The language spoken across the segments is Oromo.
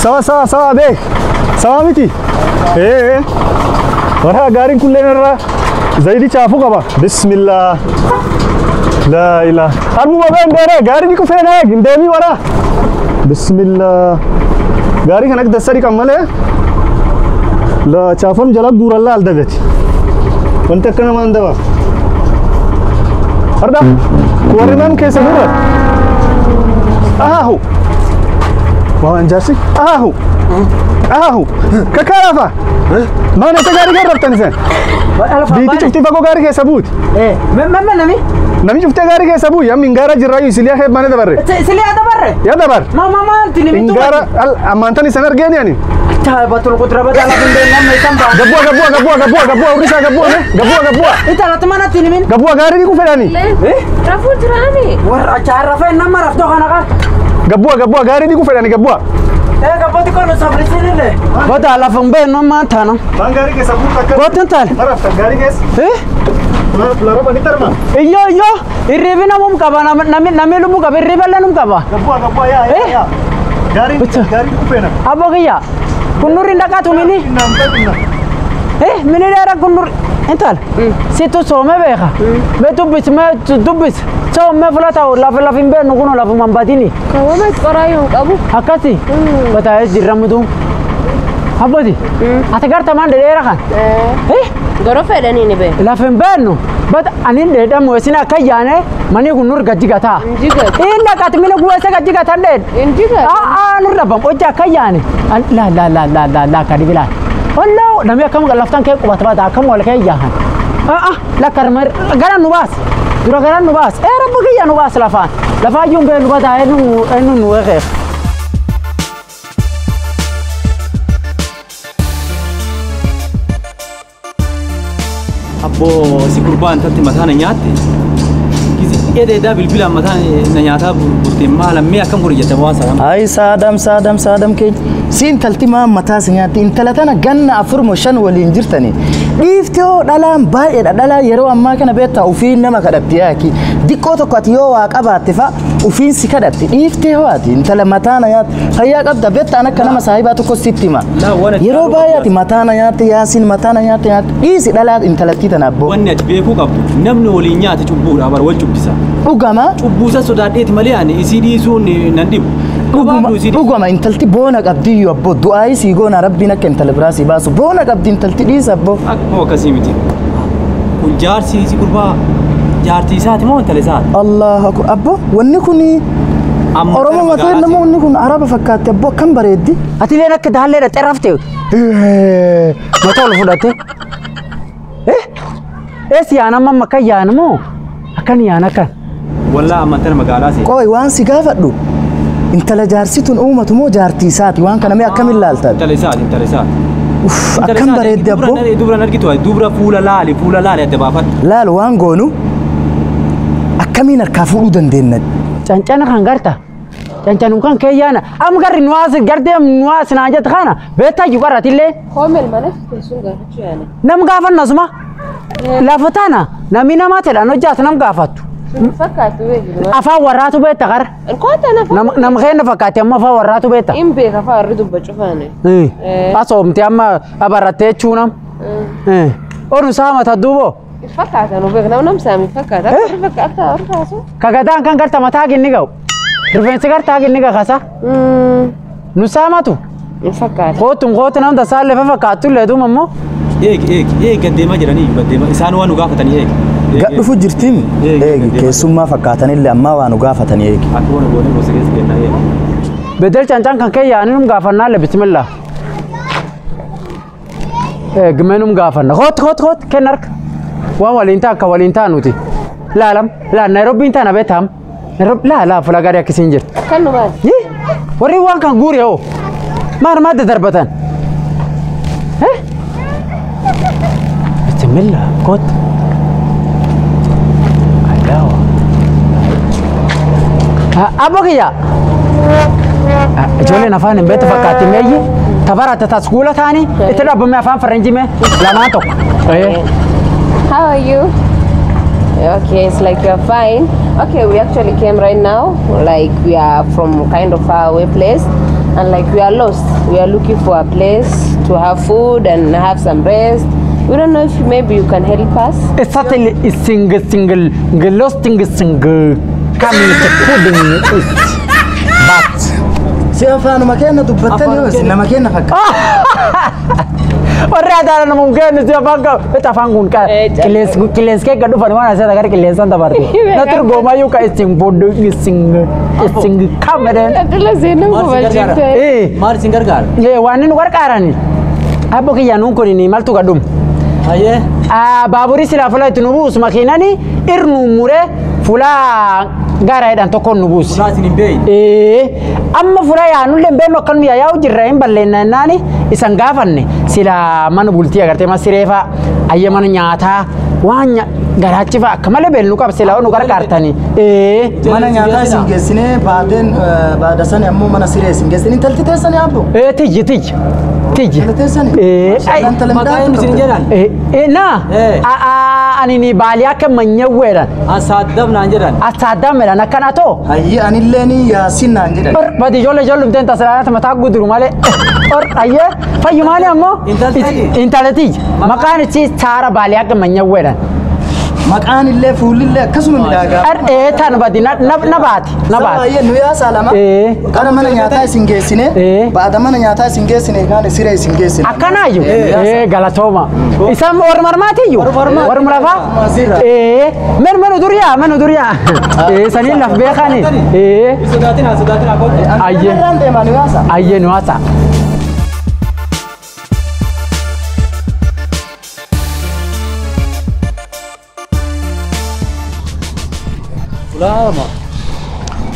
Sawa sawa sawa beek. Sawa miti. Ee. Warra gaariin kulleen irraa zayitii chaafuu qaba. Bismillah. Laa ilaa. Harmuma been deeree gaarii ni kufee na eeg hin deemii warra. Bismillah. Gaarii kan akka dassarii kan malee. La chaafoon jala guuran laal dagati. Wanti akka namaan daba. Arda warri man keessa guuran. Ahaahu. Waan jaarsi. Ahaahu. Ahaahu. Kakkaa lafa. Maan isa gaarii garrabtan isin? Biitti cuftii fagoo gaarii keessa buuti. Nami? Nami cuftee gaarii keessa buuyi. Amma hingaara jirraayyuu isiliyaa kee mana dabarre. Isiliyaa dabarre? Yaa dabar. Ma maal tini mitu? Hingaara ammaantan isan argeeni ani. Batul kudra bata la binde nam isan ba. Gabbua gabbua gabbua gabbua gabbua urrisaa gabbua me gabbua gabbua. Ita la mana tini min? Gabbua gaarii ni kufedhani. Rafuu jiraani. Warra achaarra fa'in nama raftoo kana qar. Gabbua gabbua gaarii ni kufedhani gabbua. Gabbooti kun sabrisinille. Bata lafa hin beeknu ammaan taana. Maan gaarii keessa buutu akka. Gootin taale. Maraftan gaarii keessa. Fuula ni tarma. Iyyoo iyyoo hirribi namum qaba namni lubbuu qaba hirriba illee num qaba. Gabbua gabbua yaa yaa yaa. Gaarii gaarii kufeena. Abbo kiyya kun nurri dhaqatu mini. Mini dheeraa kun nurri. Intal situ soome beeka. Mee dubbis mee dubbis. Soome fula ta'u lafa lafa hin beeknu kun lafuma hin badini. Kawwama qoraayyuu hin qabu. Akkasi. Bataa'ee jirramutu. Abboti. Ati gartamaan dheeraa kan. Garoo fedhanii ni beeku. Lafa hin beeknu. Bata ani dheedhamu isin akka yaane manni kun nur gajjigataa. Injigatu. Inni dhaqati mina guweessa gajjigatan dheed. Injigatu. Aa nur dhabbam hojii akka yaane. La la la la la la kadi bilaa. Wallahu namni akkam laftan kee qubata baata akkam wal kee yaahan. Aa lakkarma gara nu baas. Dura gara nu baas. Ee rabbi kiyya nu baas lafaan. Lafaa iyyuu hin beeknu baata eenyu eenyu nu eegeef. Abboo si gurbaan tatti mataa na nyaatte. Edeedaa bilbilaan mataa na nyaataa burte maal ammee akkam godhe jette waan sana. Ay saadam saadam saadam keenya. Si intalti maa mataa si nyaatti intala tana ganna 4 moo 5 waliin jirtani. Dhiiftee hoo dhalaan baay'eedha dhalaa yeroo ammaa kana beektaa ufiin nama kadhatti yaaki. Diqqoo tokko ati yoo waa qabaatte fa'a ufiin si kadhatti dhiiftee hoo ati intala mataa na nyaatti fayyaa qabda beektaan akka nama saahibaa tokko sitti hima. Yeroo baay'ee ati mataa na nyaatti yaasiin mataa na nyaatti nyaatti dhiisi dhalaa intalattii tana abboo. Wanni ati beekuu qabdu namni waliin nyaate cubbuudha bara wal cubbisa. Dhugama. Cubbuusa sodaadheeti malee ani isii dhiisuun nan dhibu. Dhuguma intalti boona qabdiyyuu abboo du'aayii sii goona rabbiin akka intala biraa sii baasu boona qabdi intalti dhiisa abboo. Akkuma akkasii miti. Kun jaarsi si gurbaa jaartii isaati moo intala isaati? Allahu akbar abboo wanni kuni Oromoo mataa nama wanni kun Araba fakkaatti abboo akkam bareeddi. Ati leen akka daallee dhaqxee rafte. Mataa ol fudhatte. Eessi yaana amma akka yaana moo akkan yaana akkan. Wallaa amantana magaalaa seeti. Qoy waan si gaafadhu. Intala jaarsituun uumatu moo jaartii isaati waan kana mee akkamiin laaltan? Intala isaati intala isaati. Uff akkam bareeddi abboo. Dubra argitu dubra fuula laali adda baafadhu. Laalu waan goonu akkamiin harkaa fuudhuu dandeenya? Cancana kan garta. Cancanuu kan kee yaana am garri nuwaas gardee nuwaas naa jette kana beektaa jiru qarratillee. Hoomel mana teessuun gaafachuu yaana. Nam gaafanna asuma. Lafa tana namni namaa ta'edhaan hojjaatu nam gaafattu. Fakkaatu beeku. Afaan warraatu beekta qara. Koota nafa. Nama keenya fakkaate amma afaan warraatu beekta. Hin beeka afaan warri dubbachuu faana. Asoomte amma abarrattee jechuun am. Odu saa mata duuboo. Fakkaata nu beekna nam saami fakkaata. Akka warri kaasu. Kagadaan kan garta mataa ginni ga'u. Rifeensi gartaa ginni ga'asa. Nu saamatu. Fakkaata. Kootuun kootu nam tasaallee fakkaattu illee duuma immoo. Eegi eegi eegi gaddeemaa jiranii gaddeemaa isaan waan nu gaafatanii eegi. Gadhufu jirtiin eegi keessummaa fakkaatanillee ammaa waan nu gaafatanii eegi. Akka waan goonee gosa keessa kennaa eegi. Bedel cancan kan kee yaanii num gaafannaa bismillah. Gimee num gaafanna koot koot koot kenna harka. Waan waliin ta'a akka waliin ta'a nuti. Laalam laal Naayiroobiin taana beektaam. Laa laa fuula gaarii akkasiin jirti. Kan nu maali? Warri waan kan guure hoo maal maal daddarbatan? Bismillah koot. Abbo kiyya. Ijoolleen afaan hin beektu fakkaatti meeyyi. Tabarata taskuula taanii itti dhaabamee afaan faranjii mee lamaan tokko. How are you? Okay, it's like you're fine. Okay, we actually came right now. Like we are from kind of far away place. And like we are lost. We are looking for a place to have food and have some rest. We don't know if maybe you can help us. Exactly, single single losting single coming to pudding is but Si afaanuma keenya dubbattanii yoo isin nama keenya fakkaata. Warri adaala nama mukeen si afaan qabu beta afaan kun qilleensi kee gad dhufan waan asirra gara qilleensaan dabarte. Na turgoomayyuu ka isin booddee isin isin kamedeen. Abdullah Zainab Maal isin gargaara? Eh. Maal isin gargaara? Waan inni nu gargaarani. Abbo kiyya nuun kun maltu gadhum. Hayyee. Baaburri silaa fuula itti nu buusu makiinani irnu muree fuula gaara jedhan tokkoon nu buusi. Fuula isin hin beeyne. Amma fuula yaanullee hin beeknu akkanuma yaa'u jirra hin balleenya jennaani isan gaafanne silaa mana bultii agartee mana siree fa'a ayya mana nyaataa waan garaachi fa'a akka malee beelnu qaba silaa nu gargaartani. Mana nyaataa isin geessinee baadeen baada sani ammoo mana siree isin geessine intalti teessanii abbo. Tiyyi tiyyi tiyyi. Intala teessanii? Intala Maqaa eenyu isin jedhan? Na ani ni baalii akka manyawweedhan. Asaaddam naan jedhan. Asaaddam jedhan akkana too. Hayyi anillee ni Yaasin naan jedhan. Or badi ijoollee ijoollumteen tasalaanata mataa guduru malee. Or ayyee fayyumaani ammoo. Intalti? Intalti. Maqaan isii Saara baalii akka manyawweedhan. Maqaan illee fuulli akkasuma miidhagaa. Ar tan badi na baati na baati. Baay'ee nu yaasaa lama. Gara mana nyaataa isin geessine. Baada mana nyaataa isin geessine kaan siree isin geessine. Akkanaayyuu. Galatooma. Isaan warra marmaatiyyuu. Warra lafaa. Men manu duriyaa manu duriyaa. Saniin laf beekani. Sodaatina sodaatina kootu. Ayyee. Irraan deemaa nu yaasaa. Ayyee nu yaasaa.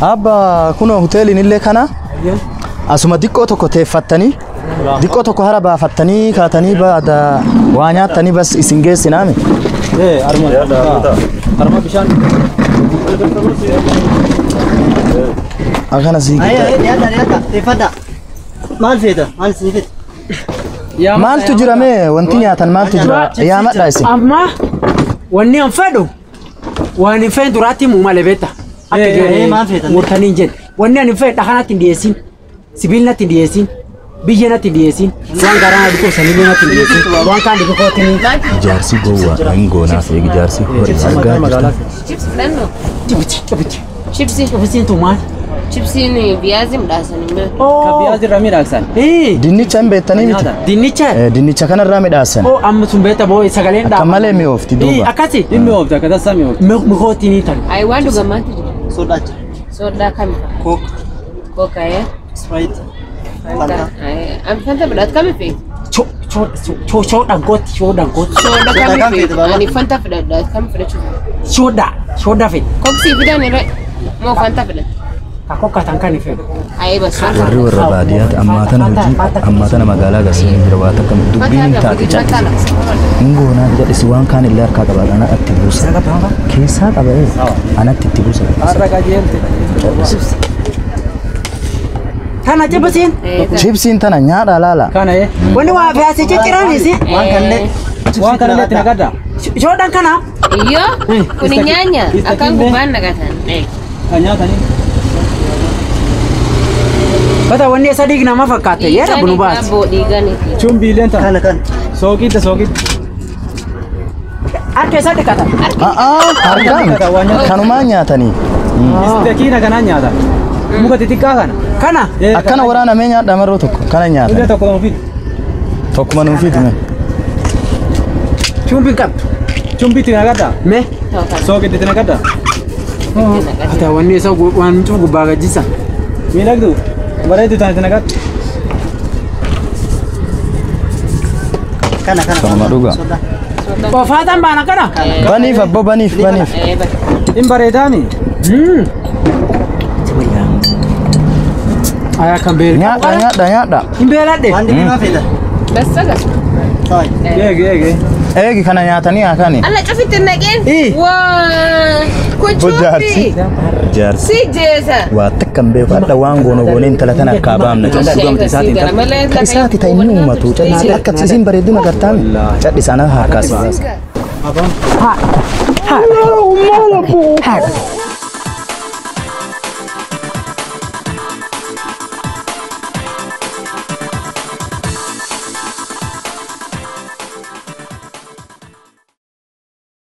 Abba kunoo hoteeliin illee kana asuma diqqoo tokko teeffattanii diqqoo tokko hara baafattanii kaatanii baada waa nyaattanii bas isin geessinaami. Arma arma bishaan. Akkana sii Teeffadha. Maal feeta? Maal isin feeta? Maaltu jira mee wanti nyaatan maaltu jira? Yaamadhaa isin. Amma wanni an fedhu waan hin feen duraatti himuu malee beekta. Akka jedhee maal feetan? murtanii hin jedhe. Wanni ani hin fedhe dhahaa natti hin dhiyeessin, sibiil natti hin dhiyeessin, biyya natti hin dhiyeessin, waan garaa na dhukkubsanillee natti hin dhiyeessin, waan kaan dhiqootini. Jaarsi gowwaa hin goonaaf eegi jaarsi horii argaa jirta. Chips fudhannu. Cibichi cibichi. Chipsi. Cibisiin tun maal? Chipsiin viyaazii midhaasanii mee? Ka viyaazii irraa miidhagsan. Dinnicha hin beektanii miti. Dinnicha? Dinnicha kanarraa midhaasan. Oo amma sun beekta boo sagaleen Akka malee mi'oofti duuba. Akkasi. Hin mi'oofti akka tasaa mi'oofti. Mikootinii tan. Ayi waan dhugamaatu jira. Sodaa jira. Sodaa kami? Kook. Kooka ee. Sprite. Fanta. Fanta fudhatu kami feeti? Shoodhaan gootti shoodhaan gootti. Soda Sodaa kami kam feeti? feeti baaba? Ani fanta fudhadha kami fudhachuu? Shoodhaa shoodhaa fedhe. Koksii fidan irra moo fanta fudhatu? Kakoo tan kan hin fedhu. Ayi bas fanta. Warri warra baadiyyaati ammaa tana hojii ammaa tana magaalaa gasanii jira waa takka dubbiin hin taate cal'isi. Hin goonaaf jedhisi waan kaan illee harkaa qaba anatti buusa. Keessaa qaba anatti itti buusa. Har'a qajeelte. Tana cibisiin. Chipsiin tana nyaadhaa laala. Kana ee. Wanni waa fe'ase cicciranis. Waan kanneen. Waan kanallee itti naqadha. Shoodhaan kana. Iyyoo kuni nyaanya akkaan gubbaan naqatan. Kan nyaatanii. Bata wanni isa dhiig nama fakkaate yeera bunu baasi. Dhiiganiiti. Chumbiileen tana. Kana kana. Sooqidda sooqidda. Harka isa dhiqatan. Harkaan kanumaan nyaatanii. Istakiina kanaan nyaata. Muka xixiqqaa kana. Kana. Akkana waraanamee nyaadha marroo tokko kana Illee nyaatan. tokko nuuf fidi. Tokkuma nuuf fidi mee. Chumbiin qabdu. Chumbii itti naqadha. Mee. Sooqidda itti naqadha. Ata wanni isa waan cufu gubbaa gajjisa. Miidhagdu. Bareedu tana itti naqadhu. Kana kana. Kanuma dhugaa. Sodaa. Qofaataan baana kana. Baniif abbo baniif baniif. Hin bareedaami. Ayaa kan beela. Nyaadha nyaadha nyaadha. Hin beeladhe. Waan dhibii maa feeta? Bas sagas. Taayi. Eegi eegi. Eegi kana nyaatanii haa kani. Alla cufitti naqeen. Waa kun Jaarsi. cufii. Jaarsi. Si jeesa. Waa takka hin beeku hadha waan goonu goonee intala tana akka baamna cal'isi. Ka isaati ta'e inni uummatu cal'isi akka isiin bareedduu agartaami. Cal'isi ana harkaa si baasa. Ha. Ha. Ha.